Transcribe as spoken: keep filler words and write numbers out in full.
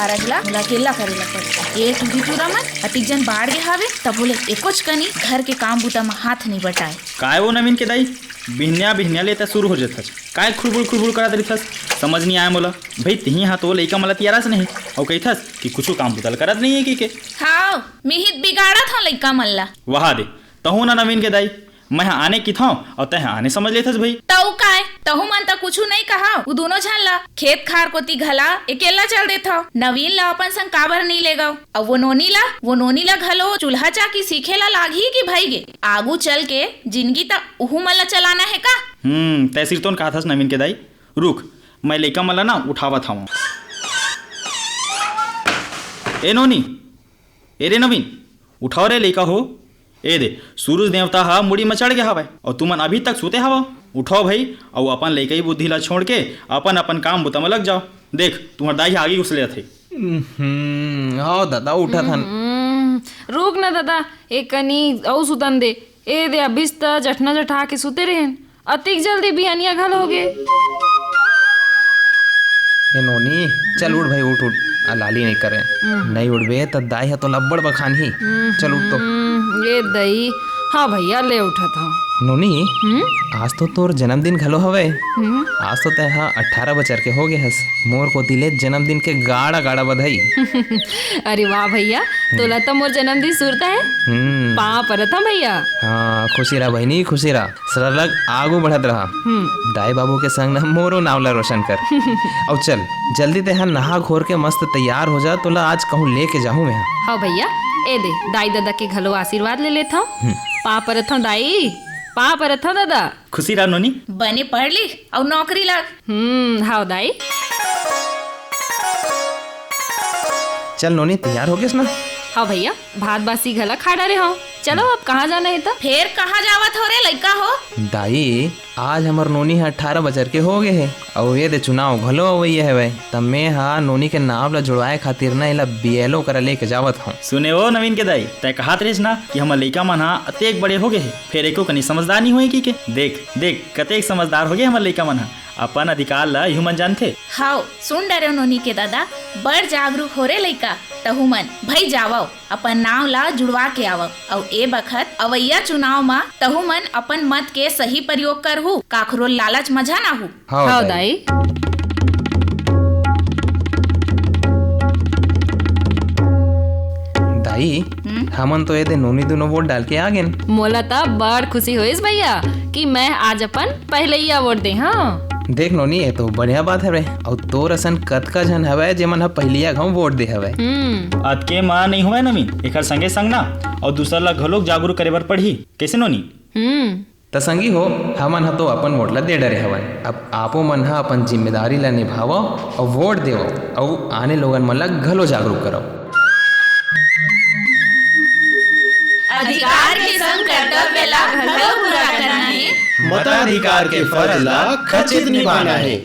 कारज ला मोला अकेल्ला करे ला पड़ही। ए टूरी टूरा मन अतिक जन बाढ़ गे हावे, तभो ले एकोच कनी घर के काम बूता म हाथ नइ बटाय। काय वो नवीन के दाई, बिहनिया बिहनिया ले त शुरू हो जथस, काय खुरबुर खुरबुर करत रहिथस, समझ नइ आय मोला। भई तिही हा तो लइका मन ला तियारस नहीं, अउ कहिथस कि कुछु काम बूता ल करत नइ हे कहिके। हाव, मिहित बिगाड़त हंव लइका मन ला। वहा दे, तहूं ना नवीन के दाई, मैं ह आने किथंव अउ तैं ह आने समझ लेथस भई। तऊ काय, तहूं मन त कुछु नइ कहव, उ दूनों झन ला खेत खार कोती घला अकेल्ला चल देथव। नवीन ला अपन संग काबर नइ लेगव? अउ वो नोनी ला, वो नोनी ला घलो चूल्हा चाकी सीखे ला लागही कि भई गे? आगू चल के जिनगी त उहू मन ला चलाना हे का? हम्म, तैं सिरतोन काहथस नवीन के दाई, रुक, मैं लइका मन ला ना उठावत हवं। ए नोनी, ए रे नवीन, उठव रे लइका हो। ए दे, सूरज देवता ह मुड़ी म चढ़ गे हवय, अउ तुमन अभी तक सुते हवव। उठव भई, अउ अपन लइकई बुद्धि ला छोड़ के अपन अपन काम बुता म लग जाव। देख, तुम्हर दाई ह आगी घुस ले जाथे। हम्म, हव ददा, उठत हन। हम्म, रुक ना ददा, एक कनी अउ सुतन दे। ए दे, अभिस त जठना जठा के सुते रहेन, अतिक जल्दी बिहनिया घलो होगे। ए नोनी, चल उठ भाई, उठ, उठ। आ लाली नइ करे। हम्म। नइ उठबे त दाई ह तोला अब्बड़ बखानही। हम्म, चल उठ तो। हम्म, ए दई। हाँ भैया, ले उठत हंव। नोनी, हम्म? आज तो तोर जन्मदिन घलो हवय। हम्म। आज तो तैं ह अट्ठारह बछर के हो गे हस। मोर कोती ले जन्मदिन के गाड़ा गाड़ा बधाई। अरे वाह भैया, हम्म। तोला तो मोर जन्मदिन सुरता हे। हम्म। पाँव परत हंव भैया। हाँ, खुशी रह बहिनी, खुशी रह। सरलग आगू बढ़त रहा। हम्म। दाई बाबू के संग न मोरो नाव ला रोशन कर। अउ चल, जल्दी तेहा नहा घोर के मस्त तैयार हो जा, तोला आज कहूँ लेके जाहूँ मैं। हाँ भैया, ए दे, दाई ददा के घलो आशीर्वाद ले लेथंव। हम्म। पाँव परत हंव दाई, पाँव परत हंव ददा। खुशी रह नोनी। बने पढ़ लिख अउ नौकरी लाग। हम्म, हाव दाई। चल नोनी, तैयार हो गेस ना? हाँ भैया, भात बासी घला खा डारे हंव। चलो, अब कहाँ जाना हे त? फेर कहाँ जावत हो रे लइका हो? दाई, आज हमर नोनी ह अट्ठारह बछर के हो गे हे, अउ ए दे चुनाव घलो अवइया हवय, त मैं ह नोनी के नाव ल जुड़वाए खातिर न एला बीएलओ करा लेके जावत हंव। सुने ओ नवीन के दाई, तैं कहत रहिस ना कि हमर लइका मन ह अतेक बड़े हो गे हे, फेर एको कनी समझदार नइ होही कहिके। देख, देख, कतेक समझदार हो गे हमर लइका मन ह, अपन अधिकार ल इहू मन जानथे। हाव, सुन डरेव नोनी के ददा, बड़ जागरूक हो रे लइका, तहू मन भई जावव। अपन नाव ला जुड़वा के आवव, अउ ए बखत अवइया चुनाव म तहू मन अपन मत के सही प्रयोग करहू, काखरो लालच म झन आहू। हाव, हाव, दाई। दाई। दाई, हम्म? हमन तो ए दे नोनी दूनों वोट डाल के आ गेन। मोला त बड़ खुशी होइस भैया कि मैं आज अपन पहिलइया वोट दे हंव। देख नोनी, ए तो बढ़िया बात हवे, अउ तोर असन कतका झन हवय जेमन ह पहिलिया घांव वोट दे हवय। हम्म। अतके म नइ होवय नवीन, एखर संगे संग ना अउ दूसर ला घलोक जागरूक करे बर पड़ही। कइसे नोनी? हम्म। त संगी हो, हमन ह तो अपन वोट ला दे डरे हवन। अब आपो मन ह अपन जिम्मेदारी ला निभावव अउ वोट देवव अउ आने लोगन मन ला घलो जागरूक करव। अधिकार के संग कर्तव्य ला घलो पूरा करना हे। मताधिकार के फर्ज ला खचित निभाना हे।